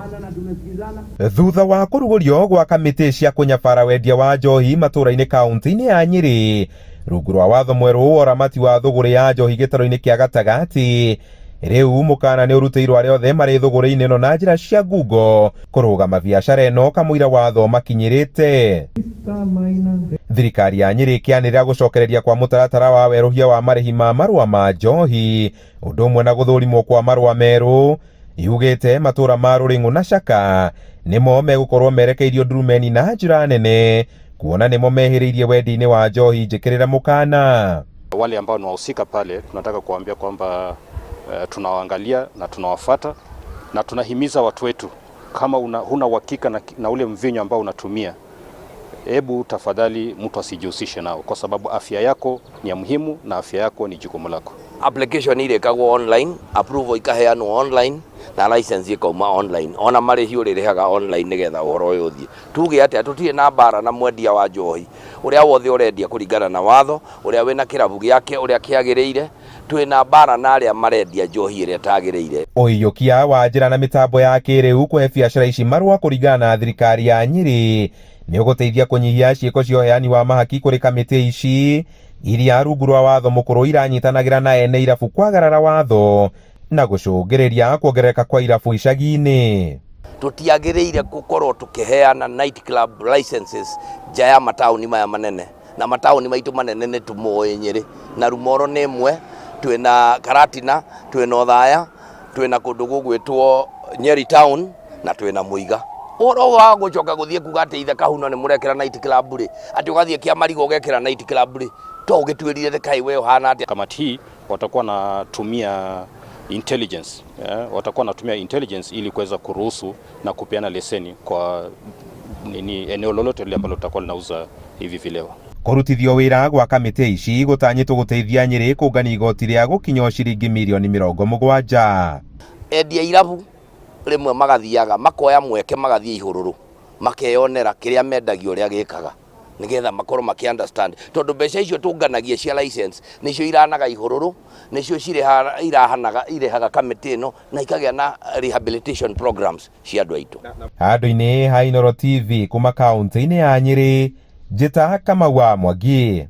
tunaelewana na tumesikizana. Thutha wa kũrugũrio gwa kamĩtĩ cia kũnyabara wendia wa njohi matũũra-inĩ kaunti-inĩ ya Nyĩrĩ rungu rwa watho mwerũ wa ũramati wa thũgũrĩ ya njohi gĩtarũ-inĩ kĩa gatagatĩ, rĩu mũkana nĩ ũrutĩirwo arĩa othe marĩ thũgũrĩ-inĩ ĩno na njĩra cia ngungo kũrũgama biacara ĩno kamũira watho makinyĩrĩte. Thirikari ya Nyĩrĩ ĩkĩanĩrĩra gũcokereria kwa mũtaratara wa werũhia wa marĩhi ma marũa ma njohi ũndũ ũmwe na gũthũrimwo kwa marũa merũ. Yugĩte matũũra ma Rũrĩng'ũ na Caka nĩmo megũkorwo merekeirio ndurumeni na njĩra nene kuona nĩmo mehĩrĩirie wendia-inĩ wa njohi njĩkĩrĩre mũkana. Wale ambao ni wahusika pale tunataka kuambia kwamba tunawaangalia na tunawafata na tunahimiza watu wetu, kama huna uhakika na ule mvinyo ambao unatumia, hebu tafadhali mtu asijihusishe nao, kwa sababu afya yako ni ya muhimu na afya yako ni jukumu lako. Application irĩkagwo online, approval ikaheanwo online na license ikauma online, ona marĩhi ũrĩrĩhaga online nĩgetha ũhoro ũyũ ũthiĩ. Tuge atĩa, tũtirĩ na mbara na mwendia wa njohi ũrĩa wothe ũrendia kũringana na watho, ũrĩa wĩna kĩrabu gĩake ũrĩa kĩagĩrĩire. Twĩna mbara na arĩa marendia njohi ĩrĩa ĩtagĩrĩire. Ũiyũkia wa njĩra na mĩtambo ya kĩrĩu kũhe biacara ici marũa kũringana na thirikari ya Nyĩrĩ nĩ ũgũteithia kũnyihia ciĩko cia ũheani wa mahaki kũrĩ kamĩtĩ ici iria rungu rwa watho mũkũrũ iranyitanagĩra na ene irabu kwagarara watho na gũcũngĩrĩria kuongerereka kwa irabu icagi-inĩ. Tũtiagĩrĩire gũkorwo tũkĩheana night club licenses nja ya mataũni maya manene, na mataũni maitũ manene nĩ tũmoĩ Nyĩrĩ na Rumoro nĩ ĩmwe, twĩna Karatina, twĩna Othaya, twĩna kũndũ gũgwĩtwo Nyeri town na twĩna Mũiga. Ũhoro wa gũcoka gũthiĩ kuga atĩ ithe Kahuno nĩ mũrekĩra night club rĩ, atĩ ũgathiĩ Kĩamariga ũgekĩra night club rĩ, to ũgĩtuĩrire kaĩ we ũhana atĩa? Kamati hii watakuwa wanatumia intelligence, yeah, watakuwa wanatumia intelligence ili kuweza kuruhusu na kupeana leseni kwa nini eneo lolote lile ambalo litakuwa linauza hivi vileo. Kũrutithio wĩra gwa kamĩtĩ ici gũtanyĩtwo gũteithia Nyĩrĩ kũngania igoti rĩa gũkinya ciringi mirioni 70. Endia irabu rĩmwe magathiaga makoya mweke magathiĩ ihũrũrũ makeyonera kĩrĩa mendagia ũrĩa gĩkaga nĩgetha makorwo makĩ understand, tondũ mbeca icio tũnganagia cia license nĩcio iranaga ihũrũrũ, nĩcio irahanaga irĩhaga kamĩtĩ ĩno na ikagĩa na rehabilitation programs cia andũ aitũ. Handũ-inĩ ha Inooro TV kuma kaunti-inĩ ya Nyĩrĩ, njĩta Kamau wa Mwangi.